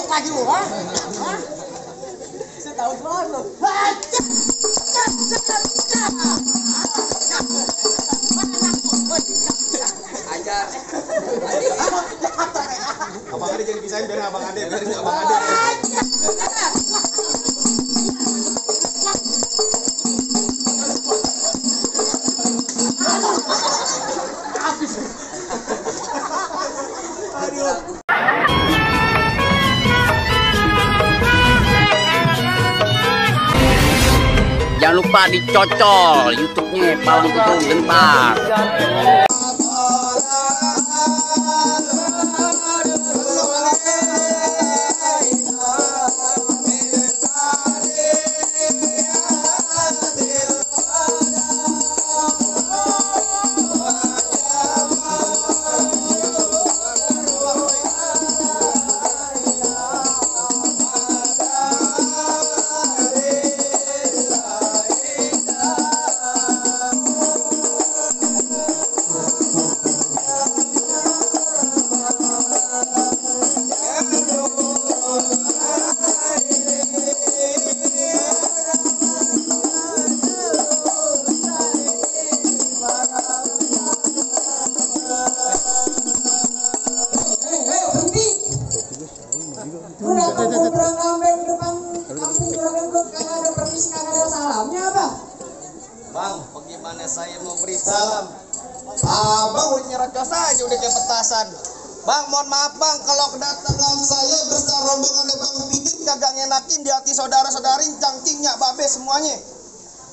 lagi lu, ha? Saya tahu banget lu. Ajar. Abang Ade jangan pisahin, biarin Abang Ade, biarin Abang Ade. Jangan lupa dicocol YouTube-nya Palang Kutu Gentar. Bang, bagaimana saya mau beri salam? Abang udah nyerocos aja udah kayak petasan. Bang, mohon maaf bang, kalau kedatangan saya beserta rombongan Bang Pidin kagak ngenakin di hati saudara-saudari, cangcingnya, babe semuanya.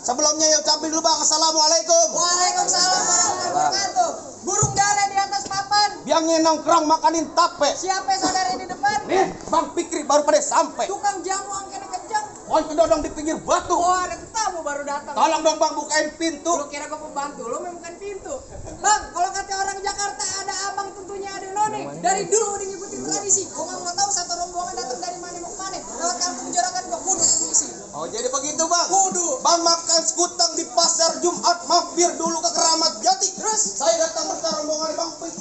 Sebelumnya ya ucapin dulu bang, assalamualaikum. Waalaikumsalam warahmatullahi wabarakatuh. Burung dara di atas papan. Biang nongkrong makanin tape. Siapa saudara di depan? Nih, Bang Fikri baru pada sampai. Tukang jamu angkanya kencang. Pohon kedodong di pinggir batu. Oh, ada tamu baru datang. Tolong dong bang bukain pintu. Lu kira gua pembantu, lu memang bukan pintu. Bang, kalau kata orang Jakarta ada abang tentunya ada none. Dari dulu udah ngikutin tradisi. Gua nggak mau tahu satu rombongan datang dari mana mau kemana. Lewat kampung Jarakan gua kudu permisi. Oh jadi begitu bang. Kudu. Bang makan sekutang di pasar Jumat, mampir dulu ke Keramat Jati. Terus saya datang bersama rombongan Bang Fikri,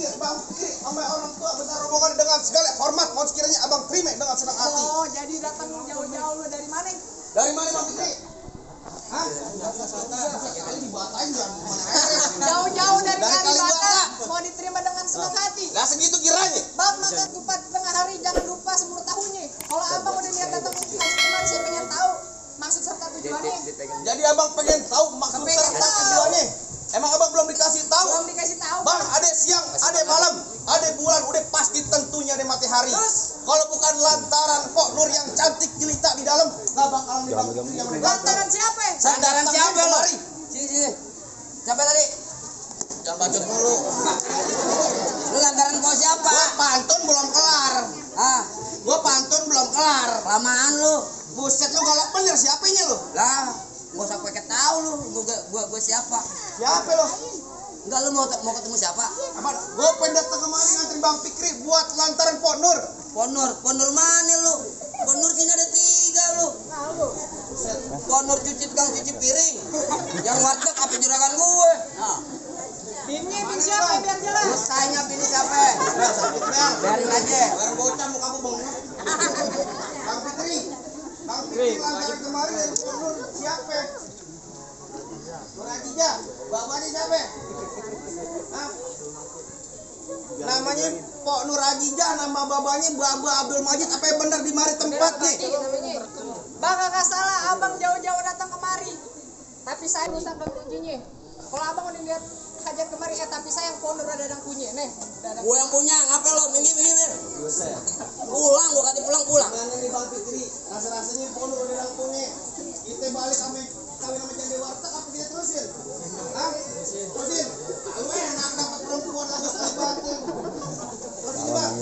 sama orang tua bersama rombongan dengan segala hormat. Mohon sekiranya abang terima dengan senang hati. Oh, jadi datang jauh-jauh lu dari mana? Dari mana Bang Fikri? Hah? Jauh-jauh dari Kalibata. Kalibata. Mau diterima dengan senang hati. Nah segitu kiranya. Bang, makan tupat tengah hari jangan lupa semur tahunnya. Kalau abang udah lihat datang ke kemarin, saya pengen tahu maksud serta tujuannya. Jadi abang pengen tahu maksud Pengen serta tahu. tujuannya. Emang abang belum dikasih tahu? Belum dikasih tahu. Bang, ada siang, ada malam, ada bulan, udah pasti tentunya ada matahari. Terus? Kalau bukan lantaran Pok Nur yang cantik jelita di dalam, nggak bakalan nih Bang Fikri yang mendengar. Lantaran siapa? Lantaran siapa lo? Mari. Sini. Siapa tadi? Jangan bacot dulu. Lu lantaran kau siapa? Gua pantun belum kelar. Ah, Gua pantun belum kelar. lamaan lu. Buset lu galak bener siapanya lu? Lah, gak usah pakai tahu lu. Gua siapa? Siapa lu? Enggak, lu mau ketemu siapa? Apaan? Gua pengen datang kemari ngantri Bang Fikri buat lantaran Pok Nur. Ponur mana lu? Ponur sini ada 3 lu. Ponur tukang cuci piring. Yang warteg apa juragan gue? Nah, Binnya bin siapa biar lu jelas. tanya pilih siapa? Bel, sakit bel. Biarin aja. Bareng bocah muka kamu bang. Bang Fikri. Bang Fikri lantaran kemarin dari Pok Nur siapa? Nur Ajija. Bapaknya siapa? Hah? Namanya Pok Nur Ajija, nama babanya Baba Abdul Majid. Apa yang benar di mari tempat nih? Bang, kagak salah abang jauh-jauh datang kemari. Tapi saya rusak dan kuncinya. Kalau abang udah lihat hajat kemari, tapi saya yang Ponur ada yang punya. Nih, ada Gue yang punya, ngapa lo? Minggir. Pulang, gua kata pulang. Mana nih Bang Fikri? Rasa-rasanya Pok Nur udah yang punya. Kita balik sama kawin sama janda warteg apa kita terusin? Hah? Terusin? Lu enak dapat perempuan lagi sekali banting. Terusin bang.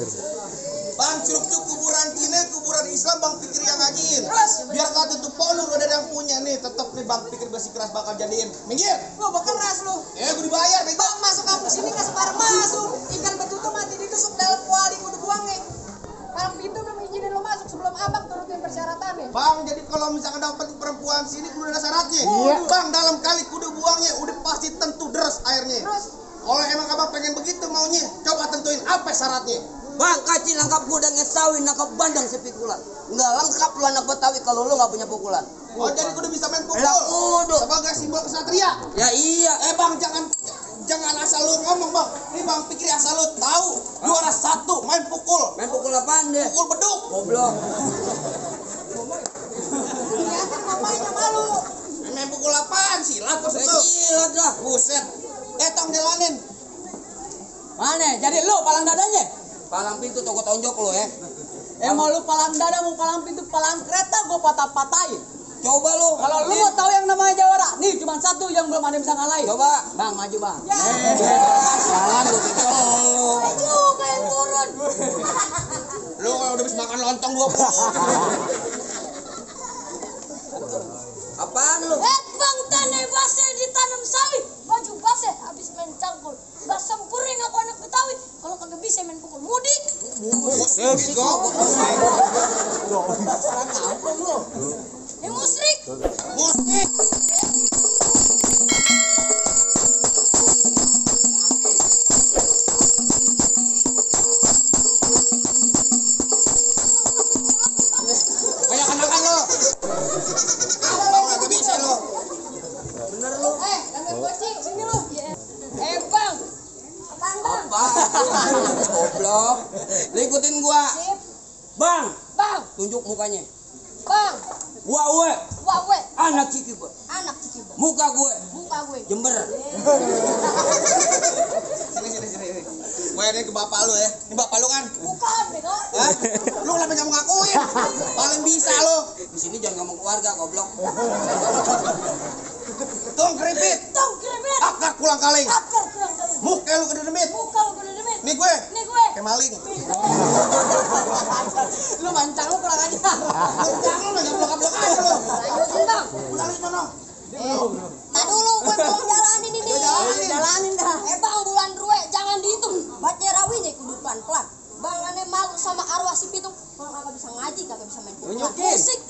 Bang, cuk kuburan Cina, kuburan Islam Bang Fikri yang ngajiin. Terus? Biar kata tuh Pok Nur udah yang punya nih, tetep nih Bang Fikri bersih keras bakal jadiin. Minggir. lu bakal ras lu. Gue dibayar, bego. Bang, masuk kampus ini nggak sembarang masuk. Ikan betutu mati ditusuk dalam kuali kudu buangnya. Palang pintu belum izinin lu masuk sebelum abang turutin persyaratannya. Bang, jadi kalau misalkan dapat perempuan sini kudu ada syaratnya. Bang, dalam kali kudu buangnya terus. Kalau emang abang pengen begitu maunya, coba tentuin apa syaratnya. Bang, kacil nangkap gudang ngesawi, nangkap bandang sepikulan. Nggak lengkap lu anak Betawi kalau lu nggak punya pukulan. Oh jadi kudu bisa main pukul. Lah kudu. Sebagai simbol kesatria. Ya iya. Bang jangan asal lu ngomong bang. Ini bang pikir asal lu tahu. Juara 1 main pukul. Main pukul apaan deh? Pukul beduk. Goblok. Kelihatan mamanya malu. Main pukul apaan? Silat kok itu. Silat lah. Buset. Tong jalanin. Mana? Jadi lu palang dadanya? Palang pintu toko tonjok lu ya. Mau lu palang dada, mau palang pintu, palang kereta, gua patah-patahin. Coba lu. Kalau lu mau tahu yang namanya Jawara, nih cuma satu yang belum ada yang bisa ngalahin. Coba. Bang, maju bang. Salah lu gitu. Juga yang turun. Lu kalau udah bisa makan lontong 20. Apaan lu? Bang, tanah base ditanam sawi. Baju base habis main cangkul. Gak sempurna aku anak Betawi. Kalau kagak bisa main pukul mudik. Musik kok. Musrik. Musik. Banyak makan lo. Bang lagi bisa lo. Bener lu. Dandan bocing, sini lu. Bang. Apaan bang? Apaan? Goblok. Lu ikutin gua. Sip. Bang, Bang. tunjuk mukanya. Bang. Gua we, Wah gue. anak Ciki gue. Anak Ciki. Muka gue, Muka gue. Jember. Sini. Gue ini ke bapak lu ya. Ini bapak lu kan? Bukan, bego. Hah? Lu kenapa nggak mau ngakuin? Paling bisa lo. Di sini jangan ngomong keluarga, goblok. Tung keripit. Tong keripit. Akar pulang kaling. Akar kurang kali. Muka lu gede demit. Muka lu gede demit. Nih gue. Nih gue. Kayak maling. Lu mancang lu kurang aja. Jangan lu jangan blok-blok aja lu. Lanjutin bang. Pulang di mana? Nah dulu gue belum jalanin ini. Jalanin dah. Bang bulan rue jangan dihitung. Baca rawinya kudu pelan-pelan. Bang aneh malu sama arwah si pitung. Kalau kagak bisa ngaji, kagak bisa main pukulan. Tunjukin. Musik.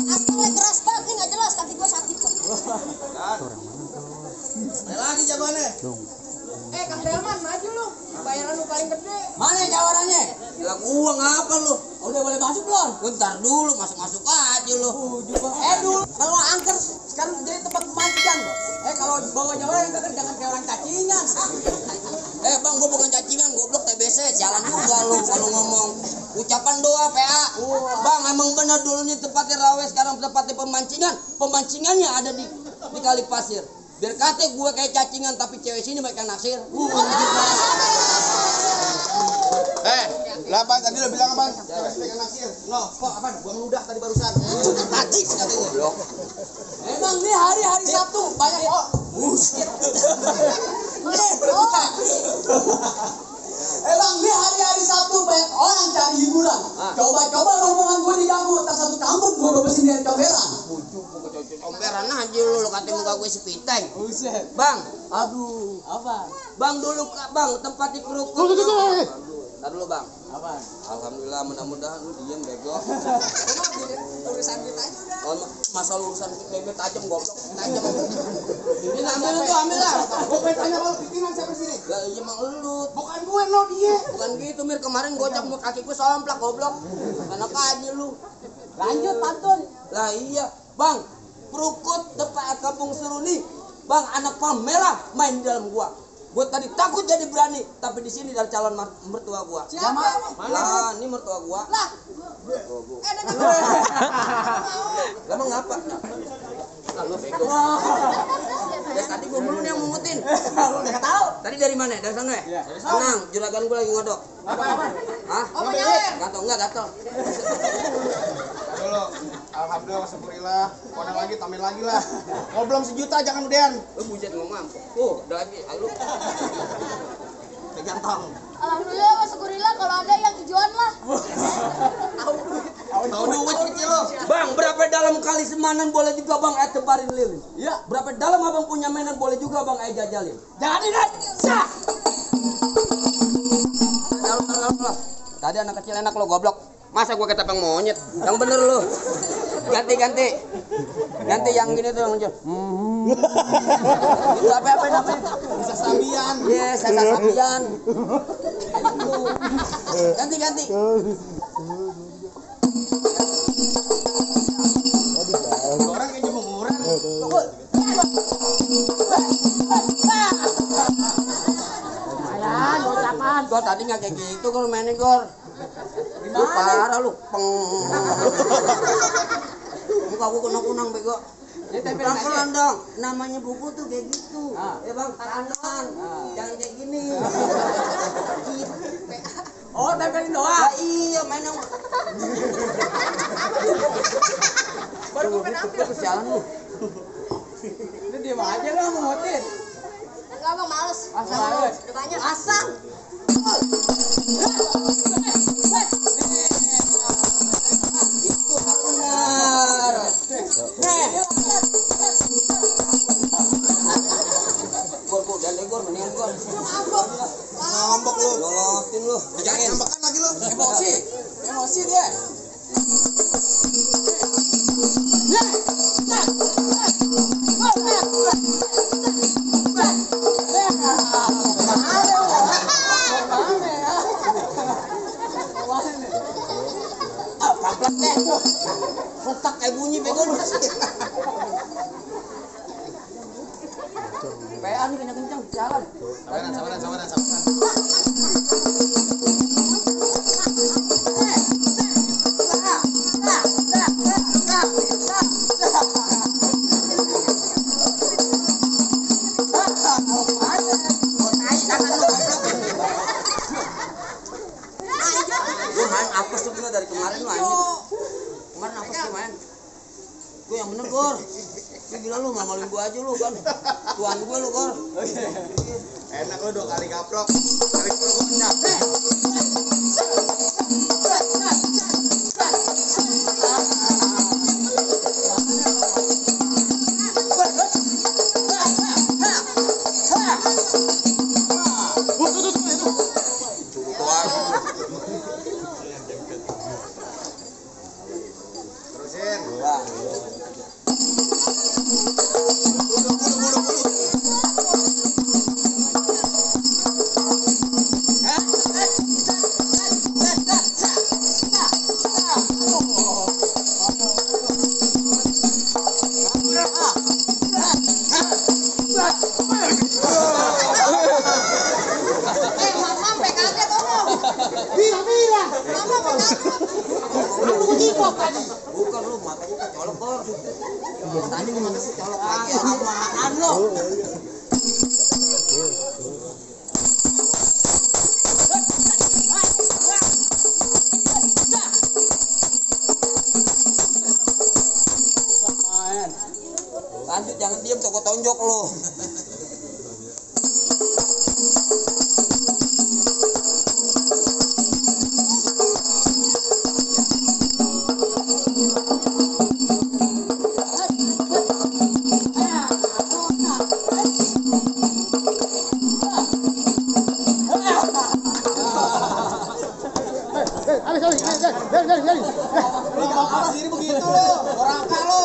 Asalnya keras banget nih nggak jelas kaki gue sakit kok. Ayo lagi jawabannya. Kang Delman maju lu. Bayaran lu paling gede. Mana jawarannya? Gila gua ngapa lu? Udah boleh masuk belum? Bentar dulu, masuk-masuk aja lu. Dulu kalau angker sekarang jadi tempat pemancingan. Kalau bawa Jawara yang dekat jangan kayak orang cacingan. Bang, gua bukan cacingan, goblok TBC. Jalan juga lu kalau ngomong. Ucapan doa PA. Bang, emang bener dulu nih tempatnya rawe, sekarang tempatnya pemancingan. Pemancingannya ada di Kali Pasir. Biar kata gue kayak cacingan tapi cewek sini mereka naksir. Lah apa tadi lo bilang apa? Pegang naksir. No, kok apa? Gua meludah tadi barusan. Tajik katanya. Goblok. Emang nih hari-hari Sabtu banyak Emang nih hari-hari Sabtu banyak orang cari hiburan. Coba-coba rombongan gue diganggu, tak satu kampung gue bebesin dari comberan. Comberan aja lu kata muka gue sepiteng. Buset. Bang, Aduh, apa? Bang dulu Bang, tempat di kerukut. Ntar dulu Bang. Apa? Alhamdulillah, mudah-mudahan lu diem bego. Tulisan kita aja udah. Oh, masa urusan bebek tajam goblok. Tajam. Ini ambil tuh, ambil lah. Gua pengen tanya kalau pimpinan siapa sini? Lah iya emang lu. Bukan gue no dia. Bukan gitu, Mir. Kemarin gocap mau kaki gue somplak goblok. Enak aja lu. Lanjut pantun. Lah iya, Bang. Perukut depan kampung Seruni. Bang, anak pang merah main di dalam gua. Gue tadi takut jadi berani, tapi di sini dari calon mertua gua. Siapa? Mana? Ini mertua gua. Lah. Lah emang ngapa? Lalu bego. Dari tadi gua dulu nih yang mungutin. Lu enggak tahu. Tadi dari mana? Dari sana ya? Tenang, juragan gua lagi ngodok. Apa? Hah? Apa nyawer? Gatel enggak gatel. Dulu. Alhamdulillah, syukurillah. Kodang lagi, tamil lagi lah. Kalau belum sejuta jangan udahan. Lu bujet ngomong. Udah lagi. Ayo. Pegang tong. Alhamdulillah, syukurillah kalau ada yang tujuan lah. Mau duit kecil lo. Bang, berapa dalam kali semanan boleh juga bang ayah tebarin lilin? Iya. Berapa dalam abang punya mainan boleh juga bang ayah jajalin? Jadi deh. Sah. Dalam. Tadi anak kecil enak lo goblok. Masa gua ketepeng monyet? Yang bener lo. Ganti. Ganti yang gini tuh yang muncul. Itu apa namanya? Bisa sabian. Yes, saya sabian. Ganti. Orang yang jemuran. Ayan, ucapan. Gor tadi nggak kayak gitu kalau mainin Gor. Lu parah lu. Muka gua kunang-kunang bego. Pelan-pelan dong. Namanya buku tuh kayak gitu. Ya bang, tahan. Jangan kayak gini. Oh, tempelin doang. Ya iya main yang. Baru gue pengen ambil. Kesialan lu. Lu diam aja lu ngomotin. Enggak bang, males. Asal males. Udah banyak. Asal. Itu benar. Gor dan Gor mendingan Gor. Ngambek lu. Lolotin lu. Jangan ngambekan lagi lu. Emosi dia. Pamplat deh. Retak kayak bunyi bego lu. PA nih kencang-kencang jalan. Sabaran. Gue main apes tuh gila dari kemarin lu anjing. Kemarin apes gue main. Gue yang bener Gor. Gue gila lu ngamalin gue aja lu kan. Tuan gue lu Gor. Enak lu 2 kali gaplok. Tarik lu banyak. Terusin. Mama PKG tolong. Bilang. Mama PKG. Aku ngikut tadi. Bukan lu mata gue kecolok Gor. Tadi gue mata gue colok lagi orang makan lu. Lanjut jangan diem toko tonjok lu. Lu mau sendiri begitu lu. Orangka lu.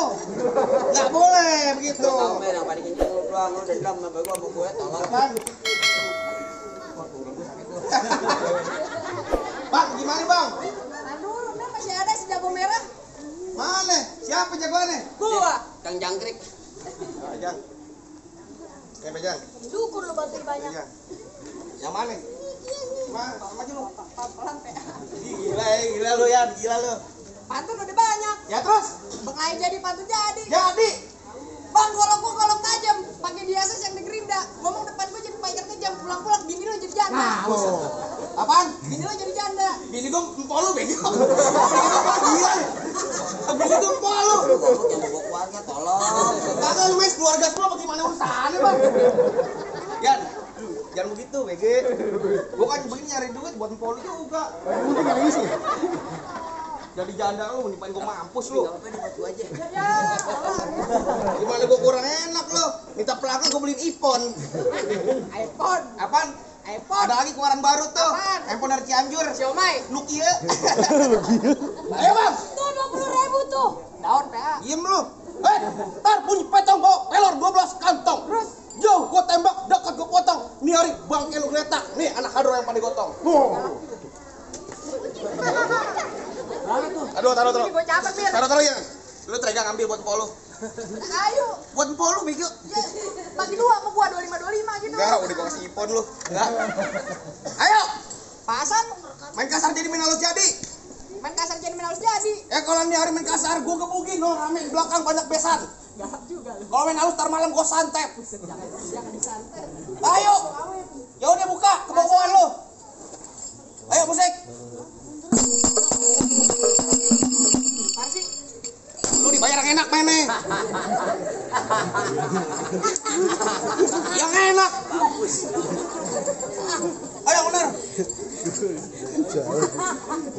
Enggak boleh begitu. Tahu men yang paling kenceng lu doang lu dendam sama gue tolong. Bang, gimana bang? Aduh, udah masih ada si jago merah. Mana? Siapa jagoannya? Gua. Kang Jangkrik. Jang. Jang. Syukur lu bantuin banyak. Jang. Yang mana? Maju lu. Pelan PA. Gila lu ya, gila lu. Pantun udah banyak. Ya terus? Bengkai jadi pantun jadi. Jadi. Bang, kalau gua golok tajam, pakai biasa yang di gerinda. Ngomong depan gua jadi pacar kejam, pulang-pulang bini lu jadi janda. Apaan? Bini lu jadi janda. Bini gua empol lu bego. Gila. Bini gua empol lu. Goblok yang bawa keluarga tolong. Kagak lu wes keluarga semua bagaimana urusannya, Bang? Yan, jangan begitu, BG. Gua kan begini nyari duit buat empol juga. Jadi janda lu nipain gua mampus lu. Enggak apa-apa, dibantu aja. Gimana gua kurang enak lu? Minta pelanggan gua beliin iPhone. iPhone. Apaan? iPhone. Ada lagi keluaran baru tuh. Apaan? Handphone dari Cianjur. Xiaomi. Nokia. Ayo bang. Tuh 20.000 tuh. Daun PA. Diem lu. Ntar bunyi petong bawa pelor 12 kantong. Terus Jauh gua tembak, dekat gua potong. Nih hari bangke lu geletak. Nih anak hadro yang pada gotong. Aduh, taruh. ini gue capek Bir. Taruh ya. Lu tegang ambil buat empok lu. Ayo. Buat empok lu, bego. Ya, bagi dua sama gua 25 gitu. Enggak, udah gua kasih iPhone lu. Enggak. Ayo, Pasang. main kasar jadi main halus jadi. Main kasar jadi main halus jadi. Kalau nih hari main kasar, gua gebukin no, rame di belakang banyak besan. Galak juga lu. Kalau main halus tar malam gua santet. Jangan disantet. Ayo. Ya udah buka kebobohan lu. Ayo musik. Parsi. Lu dibayar yang enak mainnya. Yang enak. Ayo bener.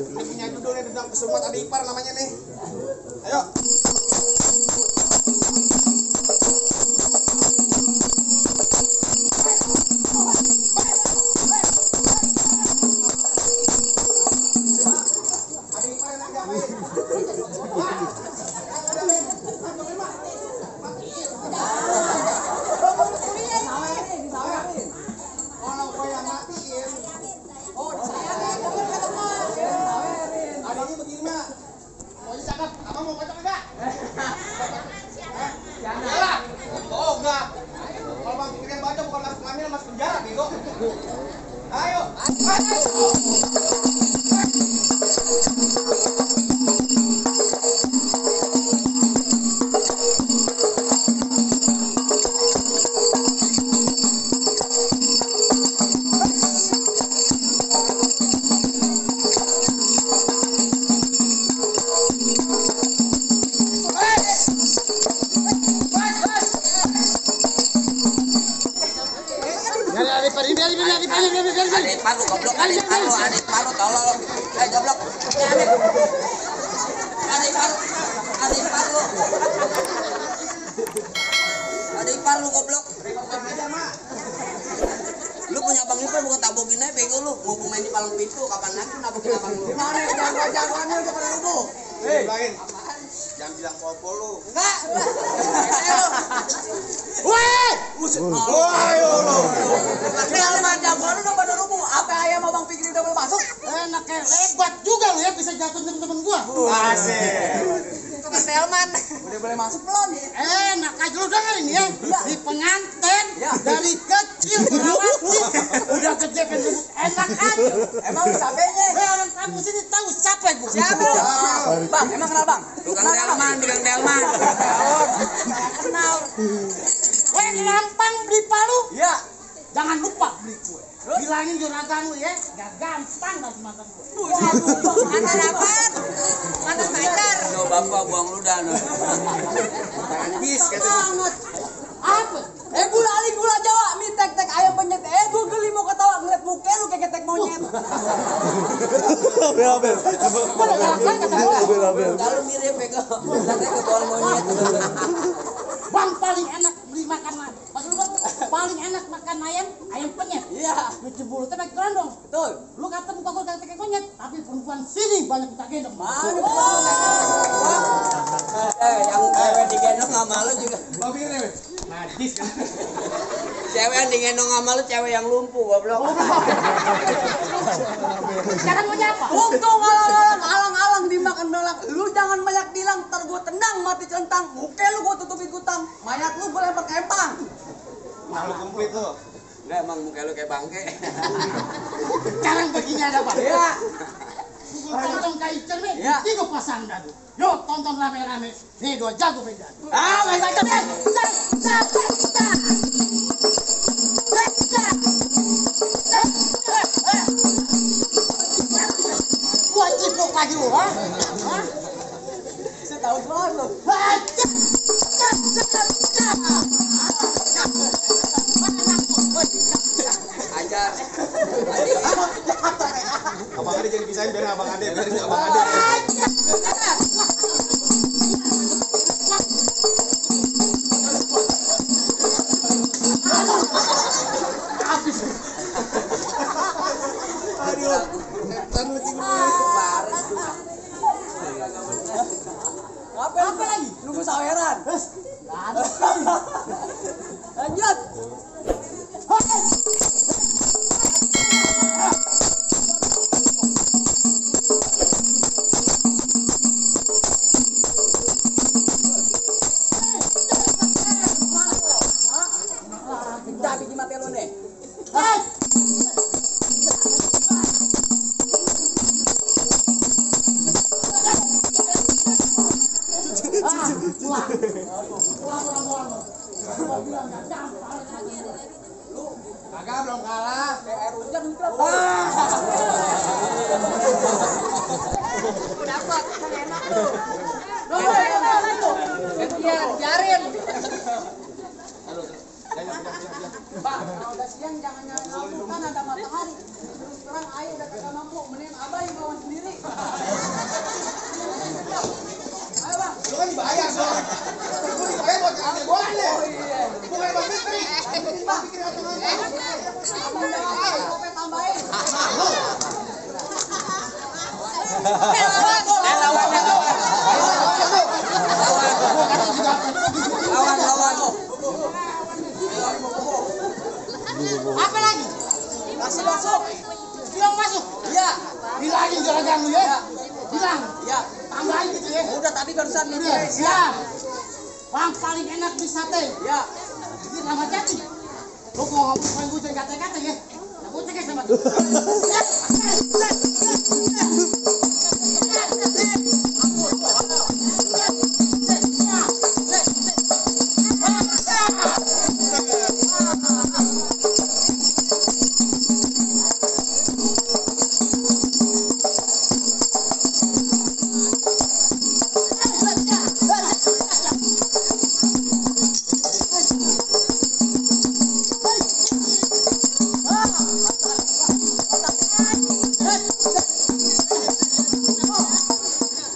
Ini punya judulnya tentang kesumat adik ipar namanya nih. Ayo. Adanya begini mah. Mau cakep, abang mau kocok enggak? Jangan. Oh enggak. Kalau bang pikirin baca bukan masuk kelamin masuk penjara bego. Ayo. Adik paru goblok, adik paru tolong. Goblok. Adik paru goblok. Lu punya abang ipar bukan tabokin aja bego lu. Mau main di palang pintu kapan lagi nabokin abang lu. Gimana jagoannya udah pada rubuh. Bilangin. Jangan bilang popo lu. Enggak. Weh! Ayo lu. Kelman jagoan udah pada rubuh. Apa ayam abang pikir udah boleh masuk? Enaknya lebat juga lu ya bisa jatuh temen-temen gua. Asik. Itu kan Telman. Udah boleh masuk belum? Enak aja lu dengerin ya. Di pengantin dari kecil berawati udah gede pengen enak aja. Emang capeknya? Orang kampus ini tahu capek gua. Siapa lu? Bang, emang kenal bang? Tukang delman. Kenal. Weh, gampang beli palu? Iya. Jangan lupa beli kue. Bilangin juragan lu ya, gak gampang kasih makan kue. Mantan apaan? Mantan pacar. Yo bapak buang ludah lu. Bis katanya. Apa? Gula Jawa, mie tek-tek ayam penyet. Gua geli mau ketawa ngeliat muka lu kayak ketek monyet. Gua udah galak kata gua. Kalau mirip bego. Katanya kebawah monyet. Bang paling enak beli makan maksud gua paling enak makan ayam penyet. Iya. Lu cebulu teh pakai kerondong. Betul. Lu kata muka gua kayak monyet, tapi perempuan sini banyak kita gendong. Mana yang cewek digendong sama lu juga. Bang pikir nih. Najis kan. Cewek yang digendong sama lu cewek yang lumpuh goblok. Jangan mau nyapa. Untung alang-alang dimakan dolak. Lu jangan banyak bilang, ntar gua tendang mati centang. Muka lu gua tutupin kutang. Mayat lu gua lempar ke empang. Nah lu komplit lu. Enggak emang muka lu kayak bangke. Sekarang begini ada Pak. Iya. Potong kayu cermin, Ya. 3 pasang dadu. Yo tonton rame-rame. Nih 2 jago beda. Ah, main saja. Gua cipok lagi lu, ha? Hah? Saya tahu banget lu. Ajar. Abang Ade jangan pisahin biar abang Ade. lu nih. Kagak belum kalah. Kayak air hujan udah. Dapat, kan enak tuh. Gantian, biarin. Pak, kalau udah siang jangan nyalain lampu kan ada matahari. Terus terang ayo udah kagak mampu, mending abah yang lawan sendiri. Ayo bang. Lu kan dibayar soalnya. Lu dibayar buat kerja gua deh. Bukan Bang Fikri. Bang Fikri atau Abang jangan kopi tambahin. Lawan. Apa lagi? Masih masuk. Bilang masuk. Iya. Bilangin juragan lu ya. Bilang. Iya. Tambahin gitu ya. Udah tadi barusan nih. Udah, siap. Yang paling enak di sate. Ya. Ini nama Jati. Lu mau ngomong gue jangan kata-kata ya. Nah, gue cekek sama tuh.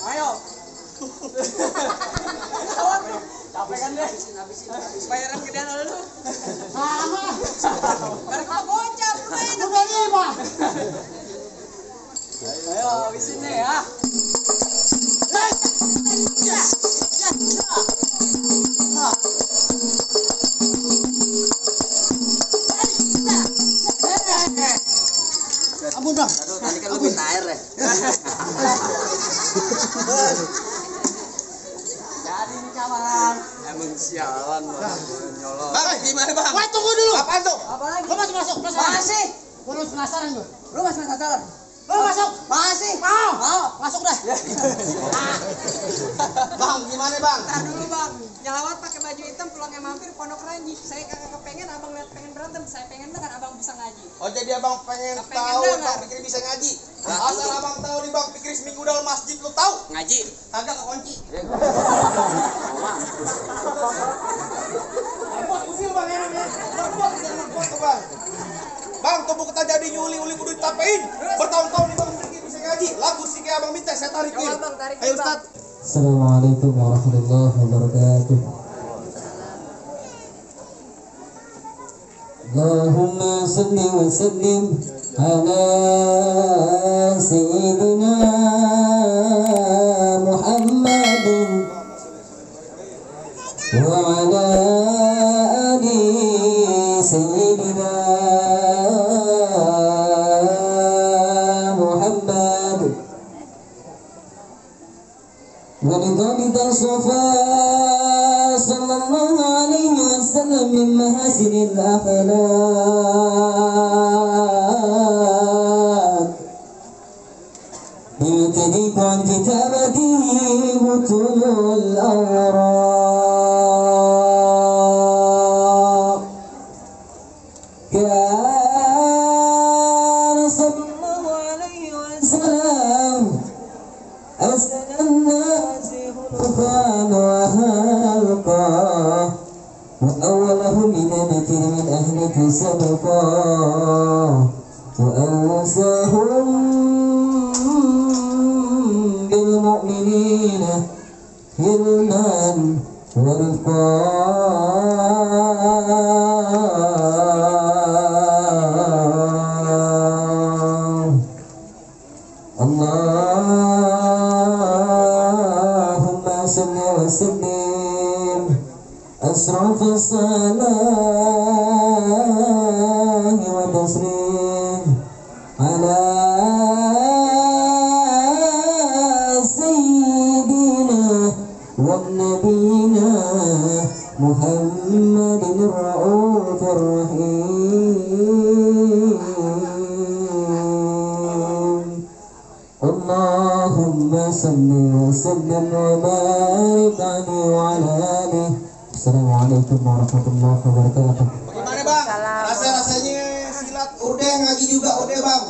Ayo. Capek kan deh. Bayaran gedean lu. Sama. Bareng kau gocap, main. Udah 5. Ayo habisin nih ya. Ampun bang. Aduh, tadi kan lu minta air deh. Jadi nih kawan. Emang sialan bang. Nyolot. Bang, gimana Bang? Wah tunggu dulu. Apaan tuh? Apa lagi? Lu masuk. Masih. Gua lu penasaran gue. Lu masih penasaran? Lu masuk. Masih. Mau. Masuk dah. Bang, gimana Bang? Ntar dulu bang, nyelawat pakai baju hitam pulangnya mampir Pondok Ranji. Saya kagak kepengen abang lihat pengen berantem, saya pengen dengar abang bisa ngaji. Oh jadi abang pengen Pengen tahu dengar. Bang Fikri bisa ngaji. Asal abang tahu nih Bang Fikri seminggu dalam masjid lu tahu? Ngaji. Kagak kekunci. Usil Bang enaknya. Buat tuh Bang. Bang, tubuh kita jadi uli kudu ditapein. Bertahun-tahun nih Bang Fikri bisa ngaji. Lagu sih kayak abang minta saya tarikin. Coba bang, tarik Ayo bang. Ustaz. Assalamualaikum warahmatullahi wabarakatuh. Allahumma salli wa sallim ala sayyidina Muhammadin wa ala ali sayyidina Muhammad. ولذلك الصفا صلى الله عليه وسلم من محاسن الأخلاق يمتلك عن كتابته بطول الأوراق كان صلى الله عليه وسلم أسأل الناس خلقا وخلقا وأولهم بدنة من أهلك سبقا وأوصاهم بالمؤمنين حلما ورفقا اللهم صل وسلم أسرع في الصلاة والتسليم على سيدنا ونبينا محمد الرؤوف الرحيم اللهم صل وسلم وبارك عليه وعلى آله. Assalamualaikum warahmatullahi wabarakatuh. Bagaimana bang? Rasa-rasanya silat udah ngaji juga udah bang.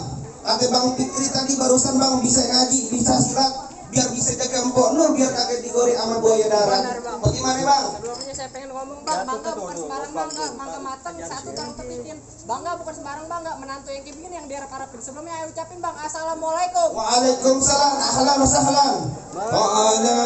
Kata bang Fikri tadi barusan bang bisa ngaji, bisa silat, biar bisa jaga Mpok Nur, biar kagak digoreng sama buaya darat. Bagaimana bang? Sebelumnya saya pengen ngomong bang, bangga bukan sembarang bangga, bangga matang satu jangan tertitin. Bangga bukan sembarang bangga, menantu yang kayak begini yang diharap-harapin. Sebelumnya ayo ucapin bang, assalamualaikum. Waalaikumsalam, ahlan wa sahlan. Wa ala